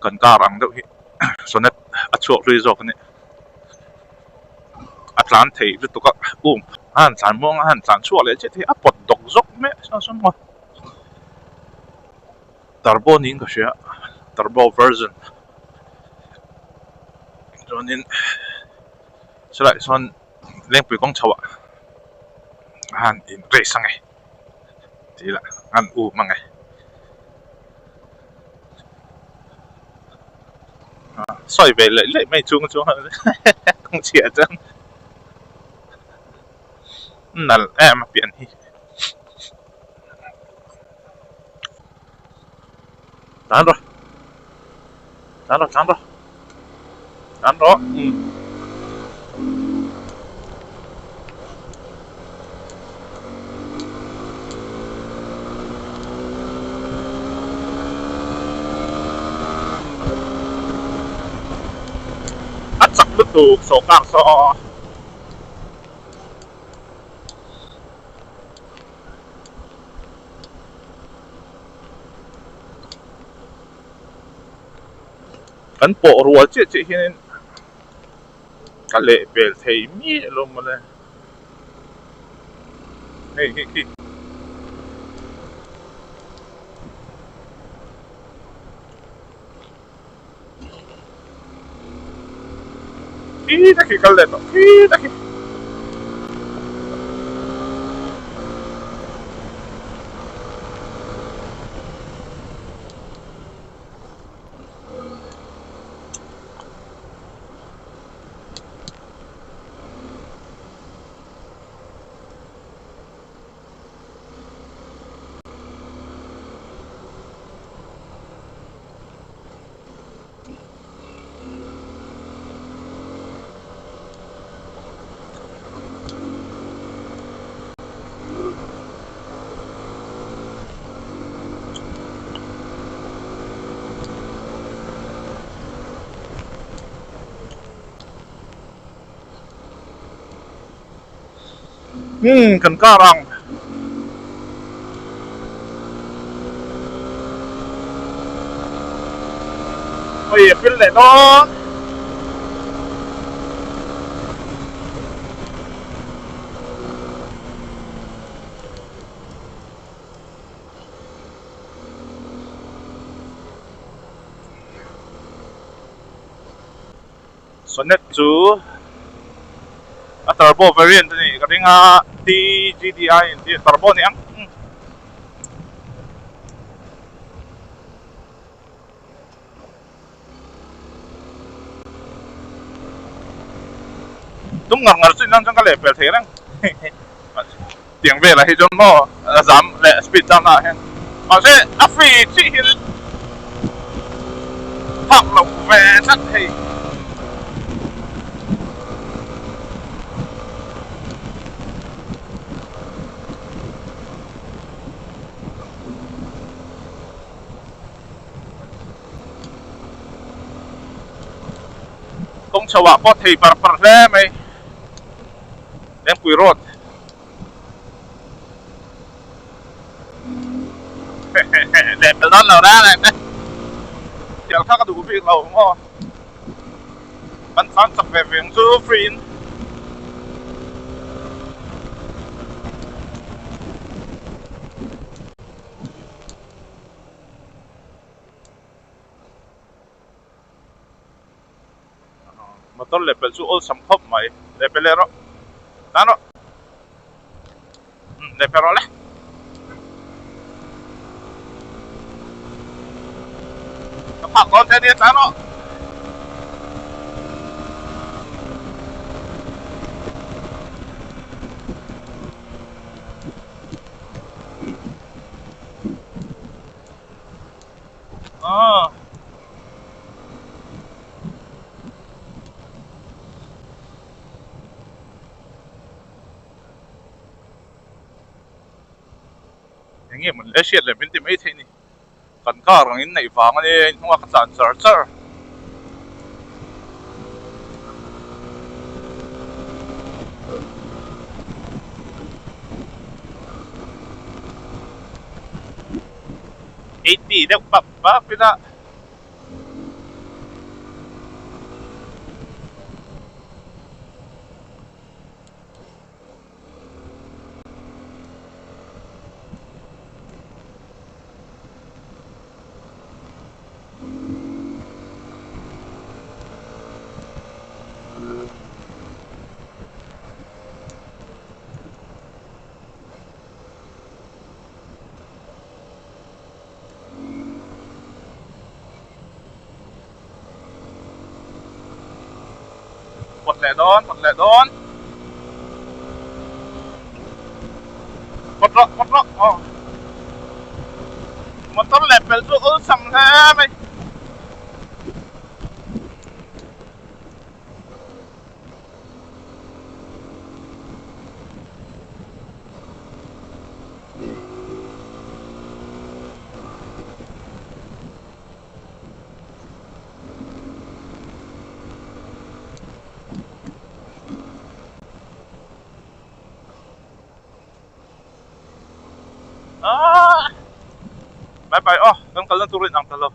Kan car ang deuh hi Sonet a chhuak hlui zawk a ni. A tlan thei lutuk a um a han tlan muang a han tlan chhuak leh chiah thei a pawt dawk zawk mai a sawn maw turbo niin ka hria turbo version chuanin chulaiah sawn lengpui kawng chho ah a han in race ang e tih lah a han um ang e. Sawi ve leh leh mai chung chuan kawng chhiah chuan nalh em a pian hi. Tlan rawh tlan rawh tlan rawh tlan rawh umm. A chak lutuk sawrkar saw. Kan pawh rual chiah chiah hianin ka leh pel thei miah lo mawle hei hei khi khi ta khi kal leh tawh khi ta khi. Hmm kan car ang. Hei a pil leh dawn. Sonet chu a turbo variant a nih ka ring a T_G_D_I an tih turbo a ni ang. Tum ngar ngar chu inang chuan ka lehpel thei reng tiang velah hi chuan maw a zam leh speed zam naah hian mahse a free chiah hian phak loh ve tlat hei. Kawng chho ah pawh thei par par hle mai Lengpui road leh pel dawn lo reng reng te thial kha ka duh bik lo maw kan tlan chak ve ve ang chu free in. Motor leh pelh chu awlsam khawp mai leh pelh leh rawh tan rawh umm leh pelh rawh le. Ka phak dawn che ania tlan rawh. Aw. Eng nge mawn le hriat leh min ti mai thei ni. Kan car ang in neih vang a nia inhnung a ka tlan char char. 80 deuh pap pap ila. pawt leh dawn pawt leh dawn pawt rawh pawt rawh aw motor leh pel chu awlsam hle mai. Bye bye aw kan kalna tur in ang ta lo.